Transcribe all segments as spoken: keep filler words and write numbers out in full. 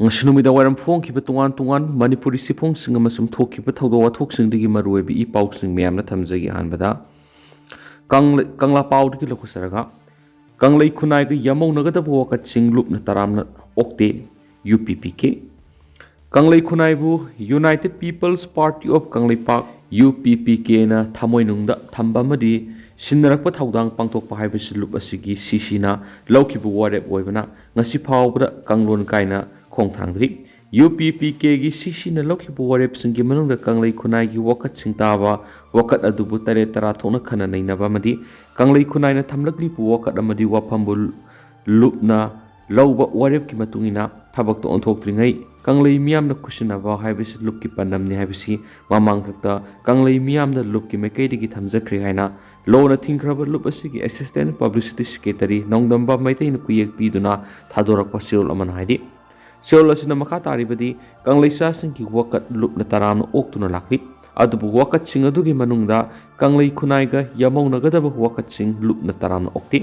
ꯉꯁꯤ ꯅꯨꯃꯤꯗꯥꯡ ꯋꯥꯏꯔꯝ ꯐꯣꯡꯈꯤꯕ ꯇꯣꯉꯥꯟ ꯇꯣꯉꯥꯟꯕ ꯃꯅꯤꯄꯨꯔꯤ ꯆꯦꯐꯣꯡꯁꯤꯡ ꯑꯃꯁꯨꯡ ꯊꯣꯛꯈꯤꯕ ꯊꯧꯗꯣꯛ ꯋꯥꯊꯣꯛꯁꯤꯡꯗꯒꯤ ꯃꯔꯨꯑꯣꯏꯕ ꯏ ꯄꯥꯎꯁꯤꯡ ꯃꯌꯥꯝꯅ ꯊꯝꯖꯒꯦ꯫ ꯑꯍꯥꯟꯕꯗ ꯀꯪꯂ-, ꯀꯪꯂꯥ ꯄꯥꯎꯗꯒꯤ ꯂꯧꯈꯠꯆꯔꯒ, ꯀꯪꯂꯩ ꯈꯨꯟꯅꯥꯏꯒ ꯌꯥꯃꯧꯅꯒꯗꯕ ꯋꯥꯀꯠꯁꯤꯡ ꯂꯨꯞꯅ ꯇꯔꯥꯝꯅ ꯑꯣꯛꯇꯦ, U P P K. Kanglei ꯈꯨꯟꯅꯥꯏꯕꯨ United People's Party of Kangleipak, U P P ꯀꯦꯅ ꯊꯃꯣꯏꯅꯨꯡꯗ ꯊꯝꯕ ꯑꯃꯗꯤ ꯁꯤꯟꯅꯔꯛꯄ ꯊꯧꯗꯥꯡ ꯄꯥꯡꯊꯣꯛꯄ ꯍꯥꯏꯕꯁꯤ ꯂꯨꯞ ꯑꯁꯤꯒꯤ ꯁꯤ ꯁꯤꯅ ꯂꯧꯈꯤꯕ ꯋꯥꯔꯦꯞ ꯑꯣꯏꯕꯅ ꯉꯁꯤ ꯐꯥꯎꯕꯗ ꯀꯥꯡꯂꯣꯟ ꯀꯥꯏꯅ ꯈꯣꯡ ꯊꯥꯡꯗ꯭ꯔꯤ꯫ ꯌꯨ ꯄꯤ ꯄꯤ ꯀꯦꯒꯤ ꯁꯤ ꯁꯤꯅ ꯂꯧꯈꯤꯕ ꯋꯥꯔꯦꯞꯁꯤꯡꯒꯤ ꯃꯅꯨꯡꯗ ꯀꯪꯂꯩ ꯈꯨꯟꯅꯥꯏꯒꯤ ꯋꯥꯀꯠꯁꯤꯡ ꯇꯥꯕ, ꯋꯥꯀꯠ ꯑꯗꯨꯕꯨ ꯇꯔꯦꯠ ꯇꯔꯥ ꯊꯣꯛꯅ ꯈꯟꯅ ꯅꯩꯅꯕ ꯑꯃꯗꯤ ꯀꯪꯂꯩ ꯈꯨꯟꯅꯥꯏꯅ ꯊꯝꯂꯛꯂꯤꯕ ꯋꯥꯀꯠ ꯑꯃꯗꯤ ꯋꯥꯐꯝꯕꯨ ꯂꯨꯞꯅ ꯂꯧꯕ ꯋꯥꯔꯦꯞꯀꯤ ꯃꯇꯨꯡ ꯏꯟꯅ ꯊꯕꯛꯇ ꯑꯣꯟꯊꯣꯛꯇ꯭ꯔꯤꯉꯩ ꯀꯪꯂꯩ ꯃꯤꯌꯥꯝꯅ ꯈꯨꯠꯁꯤꯟꯅꯕ ꯍꯥꯏꯕꯁꯤ ꯂꯨꯞꯀꯤ ꯄꯥꯟꯗꯝꯅꯤ ꯍꯥꯏꯕꯁꯤ ꯃꯃꯥꯡꯊꯛꯇ ꯀꯪꯂꯩ ꯃꯤꯌꯥꯝꯅ ꯂꯨꯞꯀꯤ ꯃꯥꯏꯀꯩꯗꯒꯤ ꯊꯝꯖꯈ꯭ꯔꯦ ꯍꯥꯏꯅ ꯂꯣꯅ ꯊꯤꯡꯈ꯭ꯔꯕ ꯂꯨꯞ ꯑꯁꯤꯒꯤ Assistant Publicity Secretary ꯅꯣꯡꯗꯝꯕ ꯃꯩꯇꯩꯅ ꯈꯨꯌꯦꯛ ꯄꯤꯗꯨꯅ ꯊꯥꯗꯣꯔꯛꯄ ꯆꯦꯔꯣꯜ ꯑꯃꯅ ꯍꯥꯏꯔꯤ꯫ ꯆꯦꯔꯣꯜ ꯑꯁꯤꯅ ꯃꯈꯥ ꯇꯥꯔꯤꯕꯗꯤ ꯀꯪꯂꯩꯆꯥꯁꯤꯡꯒꯤ ꯋꯥꯀꯠ ꯂꯨꯞꯅ ꯇꯔꯥꯝꯅ ꯑꯣꯛꯇꯨꯅ ꯂꯥꯛꯂꯤ꯫ ꯑꯗꯨꯕꯨ ꯋꯥꯀꯠꯁꯤꯡ ꯑꯗꯨꯒꯤ ꯃꯅꯨꯡꯗ ꯀꯪꯂꯩ ꯈꯨꯟꯅꯥꯏꯒ ꯌꯥꯃꯧꯅꯒꯗꯕ ꯋꯥꯀꯠꯁꯤꯡ ꯂꯨꯞꯅ ꯇꯔꯥꯝꯅ ꯑꯣꯛꯇꯦ꯫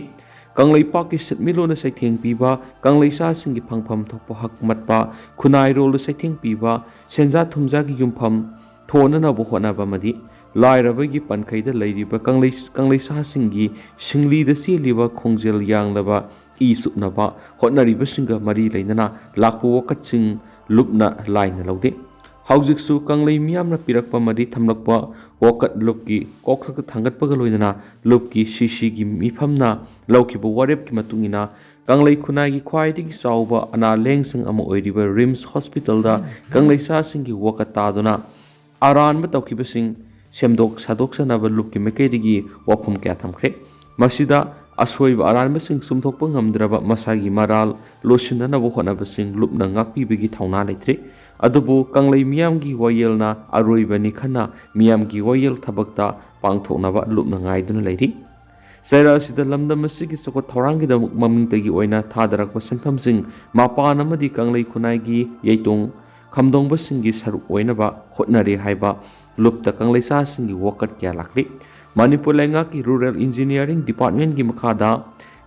ꯀꯪꯂꯩꯄꯥꯛꯀꯤ ꯁꯦꯟꯃꯤꯠꯂꯣꯟꯗ ꯆꯩꯊꯦꯡ ꯄꯤꯕ, ꯀꯪꯂꯩꯆꯥꯁꯤꯡꯒꯤ ꯐꯪꯐꯝ ꯊꯣꯛꯄ ꯍꯛ ꯃꯠꯄ, ꯈꯨꯟꯅꯥꯏꯔꯣꯜꯗ ꯆꯩꯊꯦꯡ ꯄꯤꯕ, ꯁꯦꯟꯖꯥ ꯊꯨꯝꯖꯥꯒꯤ ꯌꯨꯝꯐꯝ ꯊꯣꯟꯅꯅꯕ ꯍꯣꯠꯅꯕ ꯑꯃꯗꯤ ꯂꯥꯏꯔꯕꯒꯤ ꯄꯟꯈꯩꯗ ꯂꯩꯔꯤꯕ ꯀꯪꯂꯩ-, ꯀꯪꯂꯩꯆꯥꯁꯤꯡꯒꯤ ꯁꯤꯡꯂꯤꯗ ꯆꯦꯜꯂꯤꯕ ꯈꯣꯡꯖꯦꯜ ꯌꯥꯡꯂꯕ ꯏ ꯆꯨꯞꯅꯕ ꯍꯣꯠꯅꯔꯤꯕꯁꯤꯡꯒ ꯃꯔꯤ ꯂꯩꯅꯅ ꯂꯥꯛꯄ ꯋꯥꯀꯠꯁꯤꯡ ꯂꯨꯞꯅ ꯂꯥꯏꯅ ꯂꯧꯗꯦ꯫ ꯍꯧꯖꯤꯛꯁꯨ ꯀꯪꯂꯩ ꯃꯤꯌꯥꯝꯅ ꯄꯤꯔꯛꯄ ꯑꯃꯗꯤ ꯊꯝꯂꯛꯄ ꯋꯥꯀꯠ ꯂꯨꯞꯀꯤ ꯀꯣꯛꯊꯛꯇ ꯊꯥꯡꯒꯠꯄꯒ ꯂꯣꯏꯅꯅ ꯂꯨꯞꯀꯤ ꯁꯤ ꯁꯤꯒꯤ ꯃꯤꯐꯝꯅ ꯂꯧꯈꯤꯕ ꯋꯥꯔꯦꯞꯀꯤ ꯃꯇꯨꯡ ꯏꯟꯅ ꯀꯪꯂꯩ ꯈꯨꯟꯅꯥꯏꯒꯤ ꯈ꯭ꯋꯥꯏꯗꯒꯤ ꯆꯥꯎꯕ ꯑꯅꯥ ꯂꯥꯌꯦꯡꯁꯪ ꯑꯃ ꯑꯣꯏꯔꯤꯕ ꯔꯤꯝꯁ ꯍꯣꯁꯄꯤꯇꯥꯜꯗ ꯀꯪꯂꯩꯆꯥꯁꯤꯡꯒꯤ ꯋꯥꯀꯠ ꯇꯥꯗꯨꯅ ꯑꯔꯥꯟꯕ ꯇꯧꯈꯤꯕꯁꯤꯡ ꯁꯦꯝꯗꯣꯛ ꯁꯥꯗꯣꯛꯆꯅꯕ ꯂꯨꯞꯀꯤ ꯃꯥꯏꯀꯩꯗꯒꯤ ꯋꯥꯐꯝ ꯀꯌꯥ ꯊꯝꯈ꯭ꯔꯦ꯫ ꯃꯁꯤꯗ ꯑꯁꯣꯏꯕ ꯑꯔꯥꯟꯕꯁꯤꯡ ꯆꯨꯝꯊꯣꯛꯄ ꯉꯝꯗ꯭ꯔꯕ ꯃꯁꯥꯒꯤ ꯃꯔꯥꯜ ꯂꯣꯠꯁꯤꯟꯅꯅꯕ ꯍꯣꯠꯅꯕꯁꯤꯡ ꯂꯨꯞꯅ ꯉꯥꯛꯄꯤꯕꯒꯤ ꯊꯧꯅꯥ ꯂꯩꯇ꯭ꯔꯦ꯫ ꯑꯗꯨꯕꯨ ꯀꯪꯂꯩ ꯃꯤꯌꯥꯝꯒꯤ ꯋꯥꯌꯦꯜꯅ ꯑꯔꯣꯏꯕꯅꯤ ꯈꯟꯅ ꯃꯤꯌꯥꯝꯒꯤ ꯋꯥꯌꯦꯜ ꯊꯕꯛꯇ ꯄꯥꯡꯊꯣꯛꯅꯕ ꯂꯨꯞꯅ ꯉꯥꯏꯗꯨꯅ ꯂꯩꯔꯤ꯫ ꯆꯩꯔꯥꯛ ꯑꯁꯤꯗ ꯂꯝꯗꯝ ꯑꯁꯤꯒꯤ ꯆꯥꯎꯈꯠ ꯊꯧꯔꯥꯡꯒꯤꯗꯃꯛ ꯃꯃꯤꯡꯇꯒꯤ ꯑꯣꯏꯅ ꯊꯥꯗꯔꯛꯄ ꯁꯦꯟꯐꯝꯁꯤꯡ ꯃꯄꯥꯟ ꯑꯃꯗꯤ ꯀꯪꯂꯩ ꯈꯨꯟꯅꯥꯏꯒꯤ ꯌꯩꯇꯣꯡ ꯈꯝꯗꯣꯡꯕꯁꯤꯡꯒꯤ ꯁꯔꯨꯛ ꯑꯣꯏꯅꯕ ꯍꯣꯠꯅꯔꯤ ꯍꯥꯏꯕ ꯂꯨꯞꯇ ꯀꯪꯂꯩꯆꯥꯁꯤꯡꯒꯤ ꯋꯥꯀꯠ ꯀꯌꯥ ꯂꯥꯛꯂꯤ꯫ ꯃꯅꯤꯄꯨꯔ ꯂꯩꯉꯥꯛꯀꯤ Rural Engineering Departmentꯀꯤ ꯃꯈꯥꯗ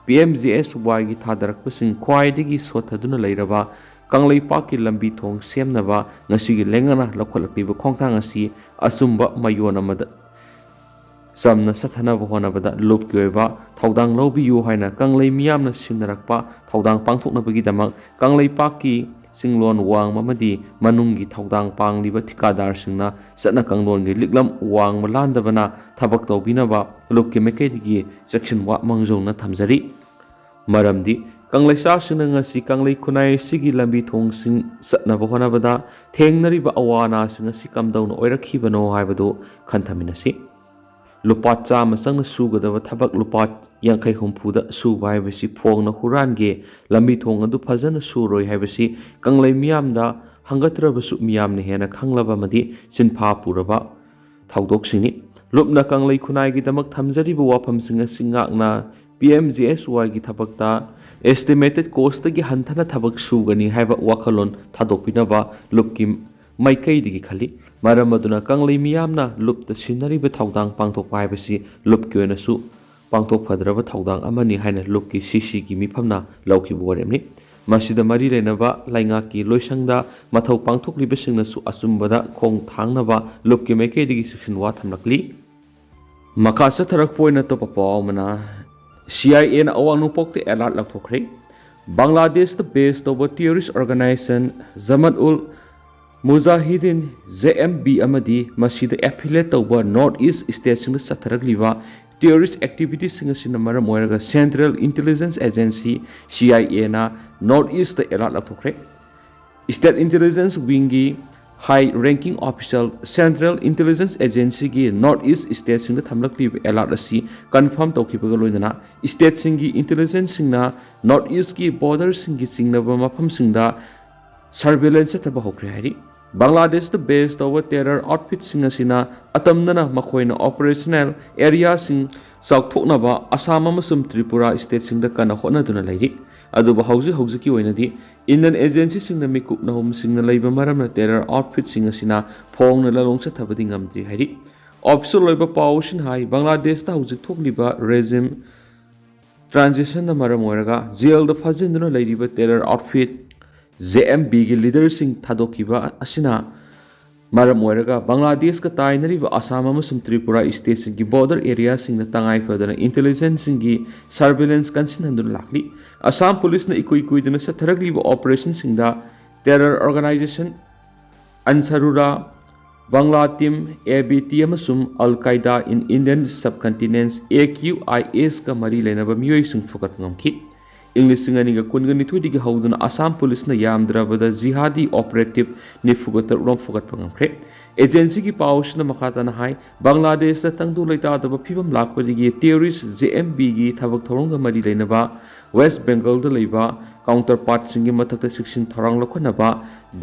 ꯄꯤ ꯑꯦꯝ ꯖꯤ ꯑꯦꯁ ꯋꯥꯏꯒꯤ ꯊꯥꯗꯔꯛꯄꯁꯤꯡ ꯈ꯭ꯋꯥꯏꯗꯒꯤ ꯁꯣꯠꯊꯗꯨꯅ ꯂꯩꯔꯕ ꯀꯪꯂꯩꯄꯥꯛꯀꯤ ꯂꯝꯕꯤ ꯊꯣꯡ ꯁꯦꯝꯅꯕ ꯉꯁꯤꯒꯤ ꯂꯩꯉꯥꯛꯅ ꯂꯧꯈꯠꯂꯛꯂꯤꯕ ꯈꯣꯡꯊꯥꯡ ꯑꯁꯤ ꯑꯆꯨꯝꯕ ꯃꯌꯣꯟ ꯑꯃꯗ ꯆꯝꯅ ꯆꯠꯊꯅꯕ ꯍꯣꯠꯅꯕꯗ ꯂꯨꯞꯀꯤ ꯑꯣꯏꯕ ꯊꯧꯗꯥꯡ ꯂꯧꯕꯤꯌꯨ ꯍꯥꯏꯅ ꯀꯪꯂꯩ ꯃꯤꯌꯥꯝꯅ ꯁꯤꯟꯅꯔꯛꯄ ꯊꯧꯗꯥꯡ ꯄꯥꯡꯊꯣꯛꯅꯕꯒꯤꯗꯃꯛ ꯀꯪꯂꯩꯄꯥꯛꯀꯤ ꯆꯤꯡꯂꯣꯟ ꯋꯥꯡꯃ ꯑꯃꯗꯤ ꯃꯅꯨꯡꯒꯤ ꯊꯧꯗꯥꯡ ꯄꯥꯡꯂꯤꯕ ꯊꯤꯀꯥꯗꯥꯔꯁꯤꯡꯅ ꯆꯠꯅ ꯀꯥꯡꯂꯣꯟꯒꯤ ꯂꯤꯛꯂꯝ ꯋꯥꯡꯃ ꯂꯥꯟꯗꯕꯅ ꯊꯕꯛ ꯇꯧꯕꯤꯅꯕ ꯂꯨꯞꯀꯤ ꯃꯥꯏꯀꯩꯗꯒꯤ ꯆꯦꯛꯁꯤꯟ ꯋꯥ ꯃꯥꯡꯖꯧꯅ ꯊꯝꯖꯔꯤ꯫ ꯃꯔꯝꯗꯤ ꯀꯪꯂꯩꯆꯥꯁꯤꯡꯅ ꯉꯁꯤ ꯀꯪꯂꯩ ꯈꯨꯟꯅꯥꯏ ꯑꯁꯤꯒꯤ ꯂꯝꯕꯤ ꯊꯣꯡꯁꯤꯡ ꯆꯠꯅꯕ ꯍꯣꯠꯅꯕꯗ ꯊꯦꯡꯅꯔꯤꯕ ꯑꯋꯥ ꯑꯅꯥꯁꯤꯡ ꯑꯁꯤ ꯀꯝꯗꯧꯅ ꯑꯣꯏꯔꯛꯈꯤꯕꯅꯣ ꯍꯥꯏꯕꯗꯨ ꯈꯟꯊꯃꯤꯟꯅꯁꯤ꯫ ꯂꯨꯄꯥ ꯆꯥꯝꯃ ꯆꯪꯅ ꯁꯨꯒꯗꯕ ꯊꯕꯛ ꯂꯨꯄꯥ ꯌꯥꯡꯈꯩ ꯍꯨꯝꯐꯨꯗ ꯁꯨꯕ ꯍꯥꯏꯕꯁꯤ ꯐꯣꯡꯅ ꯍꯨꯔꯥꯟꯒꯦ, ꯂꯝꯕꯤ ꯊꯣꯡ ꯑꯗꯨ ꯐꯖꯅ ꯁꯨꯔꯣꯏ ꯍꯥꯏꯕꯁꯤ ꯀꯪꯂꯩ ꯃꯤꯌꯥꯝꯗ ꯍꯪꯒꯠꯇ꯭ꯔꯕꯁꯨ ꯃꯤꯌꯥꯝꯅ ꯍꯦꯟꯅ ꯈꯪꯂꯕ ꯑꯃꯗꯤ ꯆꯤꯟꯐꯥ ꯄꯨꯔꯕ ꯊꯧꯗꯣꯛꯁꯤꯡꯅꯤ꯫ ꯂꯨꯞꯅ ꯀꯪꯂꯩ ꯈꯨꯟꯅꯥꯏꯒꯤꯗꯃꯛ ꯊꯝꯖꯔꯤꯕ ꯋꯥꯐꯝꯁꯤꯡ ꯑꯁꯤ ꯉꯥꯛꯅ ꯄꯤ ꯑꯦꯝ ꯖꯤ ꯑꯦꯁ ꯋꯥꯏꯒꯤ ꯊꯕꯛꯇ estimated costꯇꯒꯤ ꯍꯟꯊꯅ ꯊꯕꯛ ꯁꯨꯒꯅꯤ ꯍꯥꯏꯕ ꯋꯥꯈꯜꯂꯣꯟ ꯊꯥꯗꯣꯛꯄꯤꯅꯕ ꯂꯨꯞꯀꯤ ꯃꯥꯏꯀꯩꯗꯒꯤ ꯈꯜꯂꯤ꯫ ꯃꯔꯝ ꯑꯗꯨꯅ ꯀꯪꯂꯩ ꯃꯤꯌꯥꯝꯅ ꯂꯨꯞꯇ ꯁꯤꯟꯅꯔꯤꯕ ꯊꯧꯗꯥꯡ ꯄꯥꯡꯊꯣꯛꯄ ꯍꯥꯏꯕꯁꯤ ꯂꯨꯞꯀꯤ ꯑꯣꯏꯅꯁꯨ ꯄꯥꯡꯊꯣꯛ ꯐꯗ꯭ꯔꯕ ꯊꯧꯗꯥꯡ ꯑꯃꯅꯤ ꯍꯥꯏꯅ ꯂꯨꯞꯀꯤ ꯁꯤ ꯁꯤꯒꯤ ꯃꯤꯐꯝꯅ ꯂꯧꯈꯤꯕ ꯋꯥꯔꯦꯞꯅꯤ꯫ ꯃꯁꯤꯗ ꯃꯔꯤ ꯂꯩꯅꯕ ꯂꯩꯉꯥꯛꯀꯤ ꯂꯣꯏꯁꯪꯗ ꯃꯊꯧ ꯄꯥꯡꯊꯣꯛꯂꯤꯕꯁꯤꯡꯅꯁꯨ ꯑꯆꯨꯝꯕꯗ ꯈꯣꯡ ꯊꯥꯡꯅꯕ ꯂꯨꯞꯀꯤ ꯃꯥꯏꯀꯩꯗꯒꯤ ꯆꯦꯛꯁꯤꯟ ꯋꯥ ꯊꯝꯂꯛꯂꯤ꯫ ꯃꯈꯥ ꯆꯠꯊꯔꯛꯄ ꯑꯣꯏꯅ ꯑꯇꯣꯞꯄ ꯄꯥꯎ ꯑꯃꯅ, ꯁꯤ ꯑꯥꯏ ꯑꯦꯅ ꯑꯋꯥꯡ ꯅꯣꯡꯄꯣꯛꯇ alert ꯂꯧꯊꯣꯛꯈ꯭ꯔꯦ꯫ ꯕꯪꯒ꯭ꯂꯥꯗꯦꯁꯇ base ꯇꯧꯕ terrorist organization Jamaat ul Mujahideen, J M B, ꯑꯃꯗꯤ ꯃꯁꯤꯗ affiliate ꯇꯧꯕ North East stateꯁꯤꯡꯗ ꯆꯠꯊꯔꯛꯂꯤꯕ terrorist activitiesꯁꯤꯡ ꯑꯁꯤꯅ ꯃꯔꯝ ꯑꯣꯏꯔꯒ Central Intelligence Agency, C I ꯑꯦꯅ North Eastꯇ alert ꯂꯧꯊꯣꯛꯈ꯭ꯔꯦ꯫ State Intelligence Wingꯒꯤ high ranking official Central Intelligence Agencyꯒꯤ North East stateꯁꯤꯡꯗ ꯊꯝꯂꯛꯂꯤꯕ alert ꯑꯁꯤ confirm ꯇꯧꯈꯤꯕꯒ ꯂꯣꯏꯅꯅ stateꯁꯤꯡꯒꯤ intelligenceꯁꯤꯡꯅ North Eastꯀꯤ borderꯁꯤꯡꯒꯤ ꯆꯤꯡꯅꯕ ꯃꯐꯝꯁꯤꯡꯗ surveillance ꯆꯠꯊꯕ ꯍꯧꯈ꯭ꯔꯦ ꯍꯥꯏꯔꯤ꯫ ꯕꯪꯒ꯭ꯂꯥꯗꯦꯁꯇ base ꯇꯧꯕ terror outfitꯁꯤꯡ ꯑꯁꯤꯅ ꯑꯇꯝꯅꯅ ꯃꯈꯣꯏꯅ operational areaꯁꯤꯡ ꯆꯥꯎꯊꯣꯛꯅꯕ ꯑꯁꯥꯝ ꯑꯃꯁꯨꯡ ꯇ꯭ꯔꯤꯄꯨꯔꯥ stateꯁꯤꯡꯗ ꯀꯟꯅ ꯍꯣꯠꯅꯗꯨꯅ ꯂꯩꯔꯤ꯫ ꯑꯗꯨꯕꯨ ꯍꯧꯖꯤꯛ ꯍꯧꯖꯤꯛꯀꯤ ꯑꯣꯏꯅꯗꯤ Indian agencyꯁꯤꯡꯅ ꯃꯤꯀꯨꯞ ꯅꯍꯨꯝꯁꯤꯡꯅ ꯂꯩꯕ ꯃꯔꯝꯅ terror outfitꯁꯤꯡ ꯑꯁꯤꯅ ꯐꯣꯡꯅ ꯂꯥꯂꯣꯡ ꯆꯠꯊꯕꯗꯤ ꯉꯝꯗ꯭ꯔꯤ ꯍꯥꯏꯔꯤ꯫ Official ꯑꯣꯏꯕ ꯄꯥꯎꯁꯤꯡ ꯍꯥꯏ, ꯕꯪꯒ꯭ꯂꯥꯗꯦꯁꯇ ꯍꯧꯖꯤꯛ ꯊꯣꯛꯂꯤꯕ regime transitionꯅ ꯃꯔꯝ ꯑꯣꯏꯔꯒ jailꯗ ꯐꯥꯖꯤꯟꯗꯨꯅ ꯂꯩꯔꯤꯕ terror outfit ꯖꯦ ꯑꯦꯝ ꯕꯤꯒꯤ ꯂꯤꯗꯔꯁꯤꯡ ꯊꯥꯗꯣꯛꯈꯤꯕ ꯑꯁꯤꯅ ꯃꯔꯝ ꯑꯣꯏꯔꯒ ꯕꯪꯒ꯭ꯂꯥꯗꯦꯁꯀ ꯇꯥꯏꯅꯔꯤꯕ ꯑꯁꯥꯝ ꯑꯃꯁꯨꯡ ꯇ꯭ꯔꯤꯄꯨꯔꯥ ꯁ꯭ꯇꯦꯠꯁꯤꯡꯒꯤ ꯕꯣꯔꯗꯔ ꯑꯦꯔꯤꯌꯥꯁꯤꯡꯗ ꯇꯉꯥꯏ ꯐꯗꯅ ꯏꯟꯇꯦꯂꯤꯖꯦꯟꯁꯁꯤꯡꯒꯤ ꯁꯔꯚꯤꯂꯦꯟꯁ ꯀꯟꯁꯤꯟꯍꯟꯗꯨꯅ ꯂꯥꯛꯂꯤ꯫ ꯑꯁꯥꯝ ꯄꯨꯂꯤꯁꯅ ꯏꯀꯨꯏ ꯀꯨꯏꯗꯅ ꯆꯠꯊꯔꯛꯂꯤꯕ ꯑꯣꯄꯔꯦꯁꯟꯁꯤꯡꯗ terror organisation Ansarullah, Bangla team, A B T ꯑꯃꯁꯨꯡ al Qaeda in Indian subcontinent, A Q I ꯑꯦꯁꯀ ꯃꯔꯤ ꯂꯩꯅꯕ ꯃꯤꯑꯣꯏꯁꯤꯡ ꯐꯨꯒꯠꯄ ꯉꯝꯈꯤ꯫ ꯏꯪ ꯂꯤꯁꯤꯡ ꯑꯅꯤꯒ ꯀꯨꯟꯒ ꯅꯤꯊꯣꯏꯗꯒꯤ ꯍꯧꯗꯨꯅ ꯑꯁꯥꯝ ꯄꯨꯂꯤꯁꯅ ꯌꯥꯝꯗ꯭ꯔꯕꯗ ꯖꯤꯍꯥꯗꯤ ꯑꯣꯄꯔꯦꯇꯤꯚ ꯅꯤꯐꯨꯒ ꯇꯔꯨꯛ ꯔꯣꯝ ꯐꯨꯒꯠꯄ ꯉꯝꯈ꯭ꯔꯦ꯫ ꯑꯦꯖꯦꯟꯁꯤꯒꯤ ꯄꯥꯎꯁꯤꯅ ꯃꯈꯥ ꯇꯥꯅ ꯍꯥꯏ, ꯕꯪꯒ꯭ꯂꯥꯗꯦꯁꯇ ꯇꯪꯗꯨ ꯂꯩꯇꯥꯗꯕ ꯐꯤꯕꯝ ꯂꯥꯛꯄꯗꯒꯤ ꯇꯦꯔꯣꯔꯤꯁ ꯖꯦ ꯑꯦꯝ ꯕꯤꯒꯤ ꯊꯕꯛ ꯊꯧꯔꯝꯒ ꯃꯔꯤ ꯂꯩꯅꯕ ꯋꯦꯁ ꯕꯦꯡꯒꯜꯗ ꯂꯩꯕ ꯀꯥꯎꯟꯇꯔ ꯄꯥꯔꯠꯁꯤꯡꯒꯤ ꯃꯊꯛꯇ ꯆꯦꯛꯁꯤꯟ ꯊꯧꯔꯥꯡ ꯂꯧꯈꯠꯅꯕ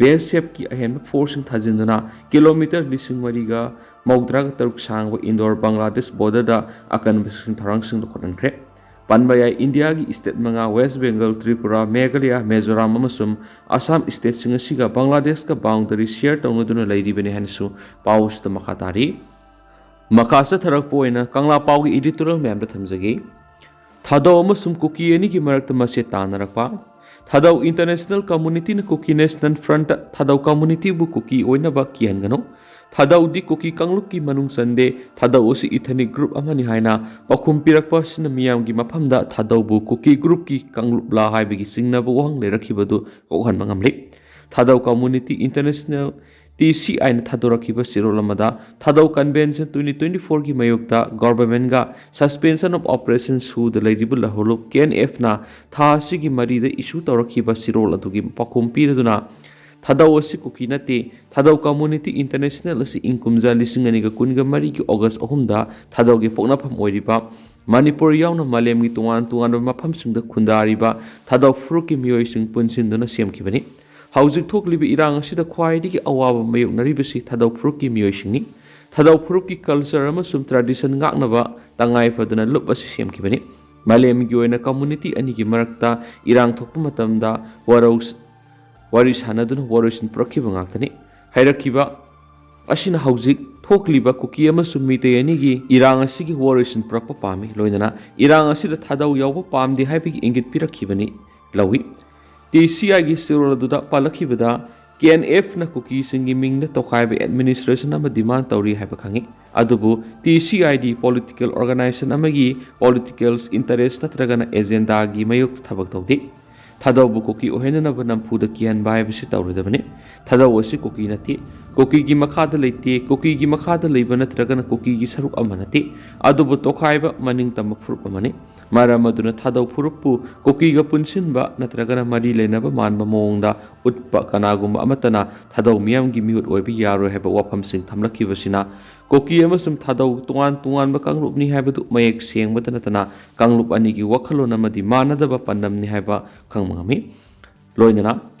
ꯕꯤ ꯑꯦꯁ ꯑꯦꯐꯀꯤ ꯑꯍꯦꯟꯕ ꯐꯣꯔꯁꯁꯤꯡ ꯊꯥꯖꯤꯟꯗꯨꯅ ꯀꯤꯂꯣꯃꯤꯇꯔ ꯂꯤꯁꯤꯡ ꯃꯔꯤꯒ ꯃꯧꯗ꯭ꯔꯥꯒ ꯇꯔꯨꯛ ꯁꯥꯡꯕ ꯏꯟꯗꯣꯔ ꯕꯪꯒ꯭ꯂꯥꯗꯦꯁ ꯕꯣꯔꯗꯔꯗ ꯑꯀꯟꯕ ꯆꯦꯛꯁꯤꯟ ꯊꯧꯔꯥꯡꯁꯤꯡ ꯂꯧꯈꯠꯍꯟꯈ꯭ꯔꯦ꯫ ꯄꯟꯕ ꯌꯥꯏ, ꯏꯟꯗꯤꯌꯥꯒꯤ ꯁ꯭ꯇꯦꯠ ꯃꯉꯥ, ꯋꯦꯁ ꯕꯦꯡꯒꯜ, ꯇ꯭ꯔꯤꯄꯨꯔꯥ, ꯃꯦꯘꯥꯂꯌꯥ, ꯃꯤꯖꯣꯔꯥꯝ ꯑꯃꯁꯨꯡ ꯑꯁꯥꯝ ꯁ꯭ꯇꯦꯠꯁꯤꯡ ꯑꯁꯤꯒ ꯕꯪꯒ꯭ꯂꯥꯗꯦꯁꯀ ꯕꯥꯎꯟꯗꯔꯤ ꯁꯤꯌꯔ ꯇꯧꯅꯗꯨꯅ ꯂꯩꯔꯤꯕꯅꯤ ꯍꯥꯏꯅꯁꯨ ꯄꯥꯎ ꯑꯁꯤꯗ ꯃꯈꯥ ꯇꯥꯔꯤ꯫ ꯃꯈꯥ ꯆꯠꯊꯔꯛꯄ ꯑꯣꯏꯅ ꯀꯪꯂꯥ ꯄꯥꯎꯒꯤ ꯏꯗꯤꯇꯣꯔꯤꯌꯦꯜ ꯃꯌꯥꯝꯗ ꯊꯝꯖꯒꯦ꯫ ꯊꯥꯗꯧ ꯑꯃꯁꯨꯡ ꯀꯨꯀꯤ ꯑꯅꯤꯒꯤ ꯃꯔꯛꯇ ꯃꯁꯦ ꯇꯥꯟꯅꯔꯛꯄ꯫ ꯊꯥꯗꯧ ꯏꯟꯇꯔꯅꯦꯁꯅꯦꯜ ꯀꯝꯃꯨꯅꯤꯇꯤꯅ ꯀꯨꯀꯤ ꯅꯦꯁꯅꯦꯜ ꯐ꯭ꯔꯟꯠꯇ ꯊꯥꯗꯧ ꯀꯝꯃꯨꯅꯤꯇꯤꯕꯨ ꯀꯨꯀꯤ ꯑꯣꯏꯅꯕ ꯀꯤꯍꯟꯒꯅꯨ꯫ ꯊꯥꯗꯧꯗꯤ ꯀꯨꯀꯤ ꯀꯥꯡꯂꯨꯞꯀꯤ ꯃꯅꯨꯡ ꯆꯟꯗꯦ꯫ ꯊꯥꯗꯧ ꯑꯁꯤ ꯏꯊꯅꯤꯛ ꯒ꯭ꯔꯨꯞ ꯑꯃꯅꯤ ꯍꯥꯏꯅ ꯄꯥꯎꯈꯨꯝ ꯄꯤꯔꯛꯄ ꯑꯁꯤꯅ ꯃꯤꯌꯥꯝꯒꯤ ꯃꯐꯝꯗ ꯊꯥꯗꯧꯕꯨ ꯀꯨꯀꯤ ꯒ꯭ꯔꯨꯞꯀꯤ ꯀꯥꯡꯂꯨꯞꯂꯥ ꯍꯥꯏꯕꯒꯤ ꯆꯤꯡꯅꯕ ꯋꯥꯍꯪ ꯂꯩꯔꯛꯈꯤꯕꯗꯨ ꯀꯣꯛꯍꯟꯕ ꯉꯝꯂꯤ꯫ ꯊꯥꯗꯧ ꯀꯝꯃꯨꯅꯤꯇꯤ ꯏꯟꯇꯔꯅꯦꯁꯅꯦꯜ, ꯇꯤ ꯁꯤ ꯑꯥꯏꯅ ꯊꯥꯗꯣꯔꯛꯈꯤꯕ ꯆꯦꯔꯣꯜ ꯑꯃꯗ ꯊꯥꯗꯧ ꯀꯟꯚꯦꯟꯁꯟ ꯇ꯭ꯋꯦꯟꯇꯤ ꯇ꯭ꯋꯦꯟꯇꯤ ꯐꯣꯔꯒꯤ ꯃꯥꯌꯣꯛꯇ ꯒꯣꯚꯔꯟꯃꯦꯟꯠꯒ ꯁꯁꯄꯦꯟꯁꯟ ꯑꯣꯐ ꯑꯣꯄꯔꯦꯁꯟ ꯁꯨꯗ ꯂꯩꯔꯤꯕ ꯂꯍꯧꯂꯨꯞ ꯀꯦ ꯑꯦꯟ ꯑꯦꯐꯅ ꯊꯥ ꯑꯁꯤꯒꯤ ꯃꯔꯤꯗ ꯏꯁꯨ ꯇꯧꯔꯛꯈꯤꯕ ꯆꯦꯔꯣꯜ ꯑꯗꯨꯒꯤ ꯄꯥꯎꯈꯨꯝ ꯄꯤꯔꯗꯨꯅ ꯊꯥꯗꯧ ꯑꯁꯤ ꯀꯨꯀꯤ ꯅꯠꯇꯦ, ꯊꯥꯗꯧ ꯀꯝꯃꯨꯅꯤꯇꯤ ꯏꯟꯇꯔꯅꯦꯁꯅꯦꯜ ꯑꯁꯤ ꯏꯪ ꯀꯨꯝꯖꯥ ꯂꯤꯁꯤꯡ ꯑꯅꯤꯒ ꯀꯨꯟꯒ ꯃꯔꯤꯒꯤ ꯑꯣꯒꯁ ꯑꯍꯨꯝꯗ ꯊꯥꯗꯧꯒꯤ ꯄꯣꯛꯅꯐꯝ ꯑꯣꯏꯔꯤꯕ ꯃꯅꯤꯄꯨꯔ ꯌꯥꯎꯅ ꯃꯥꯂꯦꯝꯒꯤ ꯇꯣꯉꯥꯟ ꯇꯣꯉꯥꯟꯕ ꯃꯐꯝꯁꯤꯡꯗ ꯈꯨꯟꯗꯥꯔꯤꯕ ꯊꯥꯗꯧ ꯐꯨꯔꯨꯞꯀꯤ ꯃꯤꯑꯣꯏꯁꯤꯡ ꯄꯨꯟꯁꯤꯟꯗꯨꯅ ꯁꯦꯝꯈꯤꯕꯅꯤ꯫ ꯍꯧꯖꯤꯛ ꯊꯣꯛꯂꯤꯕ ꯏꯔꯥꯡ ꯑꯁꯤꯗ ꯈ꯭ꯋꯥꯏꯗꯒꯤ ꯑꯋꯥꯕ ꯃꯥꯌꯣꯛꯅꯔꯤꯕꯁꯤ ꯊꯥꯗꯧ ꯐꯨꯔꯨꯞꯀꯤ ꯃꯤꯑꯣꯏꯁꯤꯡꯅꯤ꯫ ꯊꯥꯗꯧ ꯐꯨꯔꯨꯞꯀꯤ ꯀꯜꯆꯔ ꯑꯃꯁꯨꯡ ꯇ꯭ꯔꯦꯗꯤꯁꯟ ꯉꯥꯛꯅꯕ ꯇꯉꯥꯏ ꯐꯗꯅ ꯂꯨꯞ ꯑꯁꯤ ꯁꯦꯝꯈꯤꯕꯅꯤ꯫ ꯃꯥꯂꯦꯝꯒꯤ ꯑꯣꯏꯅ ꯀꯝꯃꯨꯅꯤꯇꯤ ꯑꯅꯤꯒꯤ ꯃꯔꯛꯇ ꯏꯔꯥꯡ ꯊꯣꯛꯄ ꯃꯇꯝꯗ ꯋꯥꯔꯧ-, ꯋꯥꯔꯤ ꯁꯥꯅꯗꯨꯅ ꯋꯥꯔꯣꯏꯁꯤꯟ ꯄꯨꯔꯛꯈꯤꯕ ꯉꯥꯛꯇꯅꯤ꯫ ꯍꯥꯏꯔꯛꯈꯤꯕ ꯑꯁꯤꯅ ꯍꯧꯖꯤꯛ ꯊꯣꯛꯂꯤꯕ ꯀꯨꯀꯤ ꯑꯃꯁꯨꯡ ꯃꯤꯇꯩ ꯑꯅꯤꯒꯤ ꯏꯔꯥꯡ ꯑꯁꯤꯒꯤ ꯋꯥꯔꯣꯏꯁꯤꯟ ꯄꯨꯔꯛꯄ ꯄꯥꯝꯃꯤ, ꯂꯣꯏꯅꯅ ꯏꯔꯥꯡ ꯑꯁꯤꯗ ꯊꯥꯗꯧ ꯌꯥꯎꯕ ꯄꯥꯝꯗꯦ ꯍꯥꯏꯕꯒꯤ ꯏꯪꯒꯤꯠ ꯄꯤꯔꯛꯈꯤꯕꯅꯤ ꯂꯧꯏ꯫ ꯇꯤ ꯁꯤ ꯑꯥꯏꯒꯤ ꯆꯦꯔꯣꯜ ꯑꯗꯨꯗ ꯄꯜꯂꯛꯈꯤꯕꯗ, ꯀꯦ ꯑꯦꯟ ꯑꯦꯐꯅ ꯀꯨꯀꯤꯁꯤꯡꯒꯤ ꯃꯤꯡꯗ ꯇꯣꯈꯥꯏꯕ ꯑꯦꯗꯃꯤꯅꯤꯁꯇ꯭ꯔꯦꯁꯟ ꯑꯃ ꯗꯤꯃꯥꯟ ꯇꯧꯔꯤ ꯍꯥꯏꯕ ꯈꯪꯉꯤ꯫ ꯑꯗꯨꯕꯨ T C ID political organisation ꯑꯃꯒꯤ ꯄꯣꯂꯤꯇꯤꯀꯦꯜ ꯏꯟꯇꯔꯦꯁ ꯅꯠꯇ꯭ꯔꯒꯅ ꯑꯦꯖꯦꯟꯗꯥꯒꯤ ꯃꯥꯌꯣꯛꯇ ꯊꯕꯛ ꯇꯧꯗꯦ꯫ ꯊꯥꯗꯧꯕꯨ ꯀꯨꯀꯤ ꯑꯣꯏꯍꯟꯅꯅꯕ ꯅꯝꯐꯨꯗ ꯀꯤꯍꯟꯕ ꯍꯥꯏꯕꯁꯤ ꯇꯧꯔꯣꯏꯗꯕꯅꯤ꯫ ꯊꯥꯗꯧ ꯑꯁꯤ ꯀꯨꯀꯤ ꯅꯠꯇꯦ꯫ ꯀꯨꯀꯤꯒꯤ ꯃꯈꯥꯗ ꯂꯩꯇꯦ꯫ ꯀꯨꯀꯤꯒꯤ ꯃꯈꯥꯗ ꯂꯩꯕ ꯅꯠꯇ꯭ꯔꯒꯅ ꯀꯨꯀꯤꯒꯤ ꯁꯔꯨꯛ ꯑꯃ ꯅꯠꯇꯦ꯫ ꯑꯗꯨꯕꯨ ꯇꯣꯈꯥꯏꯕ ꯃꯅꯤꯡ ꯇꯝꯕ ꯐꯨꯔꯨꯞ ꯑꯃꯅꯤ꯫ ꯃꯔꯝ ꯑꯗꯨꯅ ꯊꯥꯗꯧ ꯐꯨꯔꯨꯞꯄꯨ ꯀꯨꯀꯤꯒ ꯄꯨꯟꯁꯤꯟꯕ ꯅꯠꯇ꯭ꯔꯒꯅ ꯃꯔꯤ ꯂꯩꯅꯕ ꯃꯥꯟꯕ ꯃꯑꯣꯡꯗ ꯎꯠꯄ ꯀꯅꯥꯒꯨꯝꯕ ꯑꯃꯠꯇꯅ ꯊꯥꯗꯧ ꯃꯤꯌꯥꯝꯒꯤ ꯃꯤꯍꯨꯠ ꯑꯣꯏꯕ ꯌꯥꯔꯣꯏ ꯍꯥꯏꯕ ꯋꯥꯐꯝꯁꯤꯡ ꯊꯝꯂꯛꯈꯤꯕꯁꯤꯅ ꯀꯨꯀꯤ ꯑꯃꯁꯨꯡ ꯊꯥꯗꯧ ꯇꯣꯉꯥꯟ ꯇꯣꯉꯥꯟꯕ ꯀꯥꯡꯂꯨꯞꯅꯤ ꯍꯥꯏꯕꯗꯨ ꯃꯌꯦꯛ ꯁꯦꯡꯕꯇ ꯅꯠꯇꯅ ꯀꯥꯡꯂꯨꯞ ꯑꯅꯤꯒꯤ ꯋꯥꯈꯜꯂꯣꯟ ꯑꯃꯗꯤ ꯃꯥꯟꯅꯗꯕ ꯄꯥꯟꯗꯝꯅꯤ ꯍꯥꯏꯕ ꯈꯪꯕ ꯉꯝꯃꯤ꯫ ꯂꯣꯏꯅꯅ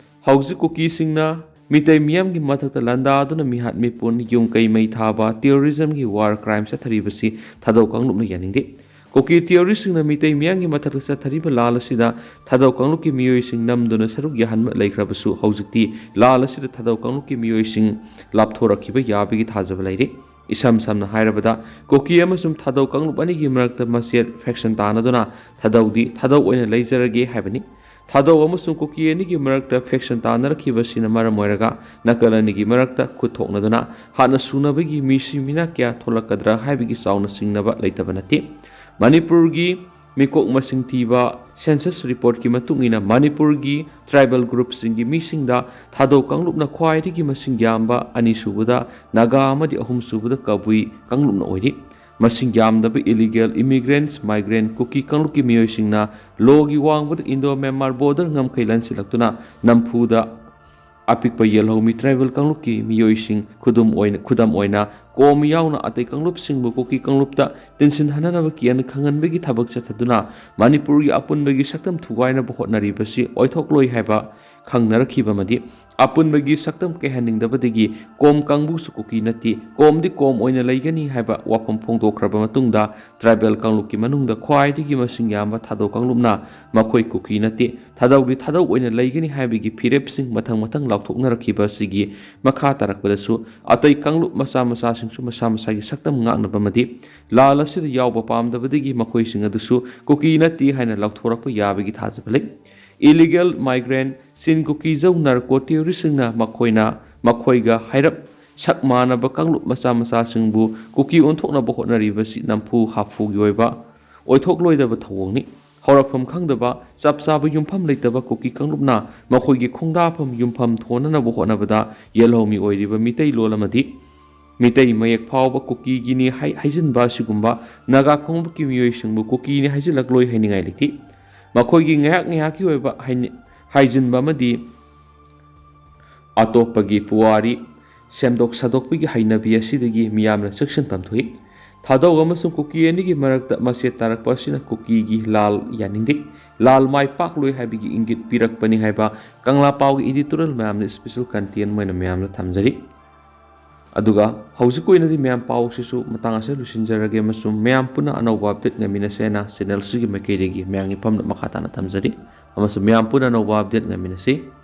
ꯍꯧꯖꯤꯛ ꯀꯨꯀꯤꯁꯤꯡꯅ ꯃꯤꯇꯩ ꯃꯤꯌꯥꯝꯒꯤ ꯃꯊꯛꯇ ꯂꯥꯟꯗꯥꯗꯨꯅ ꯃꯤꯍꯥꯠ ꯃꯤꯄꯨꯟ, ꯌꯨꯝ ꯀꯩ ꯃꯩ ꯊꯥꯕ, ꯇꯦꯔꯣꯔꯤꯖꯝꯒꯤ ꯋꯥꯔ ꯀ꯭ꯔꯥꯏꯝ ꯆꯠꯊꯔꯤꯕꯁꯤ ꯊꯥꯗꯧ ꯀꯥꯡꯂꯨꯞꯅ ꯌꯥꯅꯤꯡꯗꯦ꯫ ꯀꯨꯀꯤ ꯇꯦꯔꯣꯔꯤꯁꯁꯤꯡꯅ ꯃꯤꯇꯩ ꯃꯤꯌꯥꯝꯒꯤ ꯃꯊꯛꯇ ꯆꯠꯊꯔꯤꯕ ꯂꯥꯜ ꯑꯁꯤꯗ ꯊꯥꯗꯧ ꯀꯥꯡꯂꯨꯞꯀꯤ ꯃꯤꯑꯣꯏꯁꯤꯡ ꯅꯝꯗꯨꯅ ꯁꯔꯨꯛ ꯌꯥꯍꯟꯕ ꯂꯩꯈ꯭ꯔꯕꯁꯨ, ꯍꯧꯖꯤꯛꯇꯤ ꯂꯥꯜ ꯑꯁꯤꯗ ꯊꯥꯗꯧ ꯀꯥꯡꯂꯨꯞꯀꯤ ꯃꯤꯑꯣꯏꯁꯤꯡ ꯂꯥꯞꯊꯣꯔꯛꯈꯤꯕ ꯌꯥꯕꯒꯤ ꯊꯥꯖꯕ ꯂꯩꯔꯤ꯫ ꯏꯁꯝ ꯁꯝꯅ ꯍꯥꯏꯔꯕꯗ, ꯀꯨꯀꯤ ꯑꯃꯁꯨꯡ ꯊꯥꯗꯧ ꯀꯥꯡꯂꯨꯞ ꯑꯅꯤꯒꯤ ꯃꯔꯛꯇ ꯃꯁꯦꯠ ꯐꯦꯛꯁꯟ ꯇꯥꯟꯅꯗꯨꯅ ꯊꯥꯗꯧꯗꯤ ꯊꯥꯗꯧ ꯑꯣꯏꯅ ꯂꯩꯖꯔꯒꯦ ꯍꯥꯏꯕꯅꯤ꯫ ꯊꯥꯗꯧ ꯑꯃꯁꯨꯡ ꯀꯨꯀꯤ ꯑꯅꯤꯒꯤ ꯃꯔꯛꯇ ꯐꯦꯛꯁꯟ ꯇꯥꯟꯅꯔꯛꯈꯤꯕꯁꯤꯅ ꯃꯔꯝ ꯑꯣꯏꯔꯒ ꯅꯥꯀꯜ ꯑꯅꯤꯒꯤ ꯃꯔꯛꯇ ꯈꯨꯠ ꯊꯣꯛꯅꯗꯨꯅ ꯍꯥꯠꯅ ꯁꯨꯅꯕꯒꯤ ꯃꯤꯁꯤ ꯃꯤꯅꯥ ꯀꯌꯥ ꯊꯣꯛꯂꯛꯀꯗ꯭ꯔꯥ ꯍꯥꯏꯕꯒꯤ ꯆꯥꯎꯅ ꯆꯤꯡꯅꯕ ꯂꯩꯇꯕ ꯅꯠꯇꯦ꯫ ꯃꯅꯤꯄꯨꯔꯒꯤ ꯃꯤꯀꯣꯛ ꯃꯁꯤꯡ ꯊꯤꯕ ꯁꯦꯟꯁꯁ ꯔꯤꯄꯣꯔꯠꯀꯤ ꯃꯇꯨꯡ ꯏꯟꯅ ꯃꯅꯤꯄꯨꯔꯒꯤ ꯇ꯭ꯔꯥꯏꯕꯦꯜ ꯒ꯭ꯔꯨꯞꯁꯤꯡꯒꯤ ꯃꯤꯁꯤꯡꯗ ꯊꯥꯗꯧ ꯀꯥꯡꯂꯨꯞꯅ ꯈ꯭ꯋꯥꯏꯗꯒꯤ ꯃꯁꯤꯡ ꯌꯥꯝꯕ, ꯑꯅꯤꯁꯨꯕꯗ ꯅꯥꯒꯥ ꯑꯃꯗꯤ ꯑꯍꯨꯝꯁꯨꯕꯗ ꯀꯕꯨꯏ ꯀꯥꯡꯂꯨꯞꯅ ꯑꯣꯏꯔꯤ꯫ ꯃꯁꯤꯡ ꯌꯥꯝꯗꯕ ꯏꯂꯤꯒꯦꯜ ꯏꯃꯤꯒ꯭ꯔꯦꯟꯠꯁ, ꯃꯥꯏꯒ꯭ꯔꯦꯟꯠ, ꯀꯨꯀꯤ ꯀꯥꯡꯂꯨꯞꯀꯤ ꯃꯤꯑꯣꯏꯁꯤꯡꯅ ꯂꯣꯒꯤ ꯋꯥꯡꯃꯗ ꯏꯟꯗꯣ ꯃ꯭ꯌꯥꯟꯃꯥꯔ ꯕꯣꯔꯗꯔ ꯉꯝꯈꯩ ꯂꯥꯟꯁꯤꯜꯂꯛꯇꯨꯅ ꯅꯝꯐꯨꯗ ꯑꯄꯤꯛꯄ ꯌꯦꯜꯍꯧꯃꯤ ꯇ꯭ꯔꯥꯏꯕꯦꯜ ꯀꯥꯡꯂꯨꯞꯀꯤ ꯃꯤꯑꯣꯏꯁꯤꯡ ꯈꯨꯗꯝ ꯑꯣꯏꯅ, ꯈꯨꯗꯝ ꯑꯣꯏꯅ ꯀꯣꯝ ꯌꯥꯎꯅ ꯑꯇꯩ ꯀꯥꯡꯂꯨꯞꯁꯤꯡꯕꯨ ꯀꯨꯀꯤ ꯀꯥꯡꯂꯨꯞꯇ ꯇꯤꯟꯁꯤꯟꯍꯟꯅꯅꯕ ꯀꯤꯍꯟ ꯈꯪꯍꯟꯕꯒꯤ ꯊꯕꯛ ꯆꯠꯊꯗꯨꯅ ꯃꯅꯤꯄꯨꯔꯒꯤ ꯑꯄꯨꯟꯕꯒꯤ ꯁꯛꯇꯝ ꯊꯨꯒꯥꯏꯅꯕ ꯍꯣꯠꯅꯔꯤꯕꯁꯤ ꯑꯣꯏꯊꯣꯛꯂꯣꯏ ꯍꯥꯏꯕ ꯈꯪꯅꯔꯛꯈꯤꯕ ꯑꯃꯗꯤ ꯑꯄꯨꯟꯕꯒꯤ ꯁꯛꯇꯝ ꯀꯥꯏꯍꯟꯅꯤꯡꯗꯕꯗꯒꯤ ꯀꯣꯝ ꯀꯥꯡꯕꯨꯁꯨ ꯀꯨꯀꯤ ꯅꯠꯇꯦ, ꯀꯣꯝꯗꯤ ꯀꯣꯝ ꯑꯣꯏꯅ ꯂꯩꯒꯅꯤ ꯍꯥꯏꯕ ꯋꯥꯐꯝ ꯐꯣꯡꯗꯣꯛꯈ꯭ꯔꯕ ꯃꯇꯨꯡꯗ ꯇ꯭ꯔꯥꯏꯕꯦꯜ ꯀꯥꯡꯂꯨꯞꯀꯤ ꯃꯅꯨꯡꯗ ꯈ꯭ꯋꯥꯏꯗꯒꯤ ꯃꯁꯤꯡ ꯌꯥꯝꯕ ꯊꯥꯗꯧ ꯀꯥꯡꯂꯨꯞꯅ ꯃꯈꯣꯏ ꯀꯨꯀꯤ ꯅꯠꯇꯦ, ꯊꯥꯗꯧꯗꯤ ꯊꯥꯗꯧ ꯑꯣꯏꯅ ꯂꯩꯒꯅꯤ ꯍꯥꯏꯕꯒꯤ ꯐꯤꯔꯦꯞꯁꯤꯡ ꯃꯊꯪ ꯃꯊꯪ ꯂꯥꯎꯊꯣꯛꯅꯔꯛꯈꯤꯕ ꯑꯁꯤꯒꯤ ꯃꯈꯥ ꯇꯥꯔꯛꯄꯗꯁꯨ ꯑꯇꯩ ꯀꯥꯡꯂꯨꯞ ꯃꯆꯥ ꯃꯆꯥꯁꯤꯡꯁꯨ ꯃꯁꯥ ꯃꯁꯥꯒꯤ ꯁꯛꯇꯝ ꯉꯥꯛꯅꯕ ꯑꯃꯗꯤ ꯂꯥꯜ ꯑꯁꯤꯗ ꯌꯥꯎꯕ ꯄꯥꯝꯗꯕꯗꯒꯤ ꯃꯈꯣꯏꯁꯤꯡ ꯑꯗꯨꯁꯨ ꯀꯨꯀꯤ ꯅꯠꯇꯦ ꯍꯥꯏꯅ ꯂꯥꯎꯊꯣꯔꯛꯄ ꯌꯥꯕꯒꯤ ꯊꯥꯖꯕ ꯂꯩ꯫ Illegal migrant, ꯆꯤꯟ ꯀꯨꯀꯤꯖꯧ ꯅꯥꯔꯀꯣ ꯇꯦꯔꯣꯔꯤꯁꯁꯤꯡꯅ ꯃꯈꯣꯏꯅ ꯃꯈꯣꯏꯒ ꯍꯥꯏꯔꯞ ꯁꯛ ꯃꯥꯟꯅꯕ ꯀꯥꯡꯂꯨꯞ ꯃꯆꯥ ꯃꯆꯥꯁꯤꯡꯕꯨ ꯀꯨꯀꯤ ꯑꯣꯟꯊꯣꯛꯅꯕ ꯍꯣꯠꯅꯔꯤꯕꯁꯤ ꯅꯝꯐꯨ ꯍꯥꯐꯨꯒꯤ ꯑꯣꯏꯕ ꯑꯣꯏꯊꯣꯛꯂꯣꯏꯗꯕ ꯊꯧꯑꯣꯡꯅꯤ꯫ ꯍꯧꯔꯛꯐꯝ ꯈꯪꯗꯕ, ꯆꯞ ꯆꯥꯕ ꯌꯨꯝꯐꯝ ꯂꯩꯇꯕ ꯀꯨꯀꯤ ꯀꯥꯡꯂꯨꯞꯅ ꯃꯈꯣꯏꯒꯤ ꯈꯣꯡꯗꯥꯐꯝ ꯌꯨꯝꯐꯝ ꯊꯣꯟꯅꯅꯕ ꯍꯣꯠꯅꯕꯗ ꯌꯦꯜꯍꯧꯃꯤ ꯑꯣꯏꯔꯤꯕ ꯃꯤꯇꯩ ꯂꯣꯜ ꯑꯃꯗꯤ ꯃꯤꯇꯩ ꯃꯌꯦꯛ ꯐꯥꯎꯕ ꯀꯨꯀꯤꯒꯤꯅꯤ ꯍꯥꯏ-, ꯍꯥꯏꯖꯤꯟꯕ ꯑꯁꯤꯒꯨꯝꯕ ꯅꯥꯒꯥ ꯈꯣꯡꯎꯞꯀꯤ ꯃꯤꯑꯣꯏꯁꯤꯡꯕꯨ ꯀꯨꯀꯤꯅꯤ ꯍꯥꯏꯖꯤꯜꯂꯛꯂꯣꯏ ꯍꯥꯏꯅꯤꯡꯉꯥꯏ ꯂꯩꯇꯦ꯫ ꯃꯈꯣꯏꯒꯤ ꯉꯥꯏꯍꯥꯛ ꯉꯥꯏꯍꯥꯛꯀꯤ ꯑꯣꯏꯕ ꯍꯥꯏꯅꯤ-, ꯍꯥꯏꯖꯤꯟꯕ ꯑꯃꯗꯤ ꯑꯇꯣꯞꯄꯒꯤ ꯄꯨꯋꯥꯔꯤ ꯁꯦꯝꯗꯣꯛ ꯁꯥꯗꯣꯛꯄꯒꯤ ꯍꯩꯅꯕꯤ ꯑꯁꯤꯗꯒꯤ ꯃꯤꯌꯥꯝꯅ ꯆꯦꯛꯁꯤꯟꯐꯝ ꯊꯣꯛꯏ꯫ ꯊꯥꯗꯧ ꯑꯃꯁꯨꯡ ꯀꯨꯀꯤ ꯑꯅꯤꯒꯤ ꯃꯔꯛꯇ ꯃꯆꯦꯠ ꯇꯥꯔꯛꯄ ꯑꯁꯤꯅ ꯀꯨꯀꯤꯒꯤ ꯂꯥꯜ ꯌꯥꯅꯤꯡꯗꯦ, ꯂꯥꯜ ꯃꯥꯏ ꯄꯥꯛꯂꯣꯏ ꯍꯥꯏꯕꯒꯤ ꯏꯪꯒꯤꯠ ꯄꯤꯔꯛꯄꯅꯤ ꯍꯥꯏꯕ ꯀꯪꯂꯥ ꯄꯥꯎꯒꯤ editorial ꯃꯌꯥꯝꯅ special content ꯑꯣꯏꯅ ꯃꯌꯥꯝꯅ ꯊꯝꯖꯔꯤ꯫ ꯑꯗꯨꯒ ꯍꯧꯖꯤꯛꯀꯤ ꯑꯣꯏꯅꯗꯤ ꯃꯌꯥꯝ ꯄꯥꯎꯁꯤꯁꯨ ꯃꯇꯥꯡ ꯑꯁꯤꯗ ꯂꯣꯏꯁꯤꯟꯖꯔꯒꯦ ꯑꯃꯁꯨꯡ ꯃꯌꯥꯝ ꯄꯨꯟꯅ ꯑꯅꯧꯕ update ꯉꯥꯏꯃꯤꯟꯅꯁꯦ ꯍꯥꯏꯅ channel ꯑꯁꯤꯒꯤ ꯃꯥꯏꯀꯩꯗꯒꯤ ꯃꯌꯥꯝꯒꯤ ꯐꯝꯗ ꯃꯈꯥ ꯇꯥꯅ ꯊꯝꯖꯔꯤ꯫ ꯑꯃꯁꯨꯡ ꯃꯌꯥꯝ ꯄꯨꯟꯅ ꯑꯅꯧꯕ update ꯉꯥꯏꯃꯤꯟꯅꯁꯤ꯫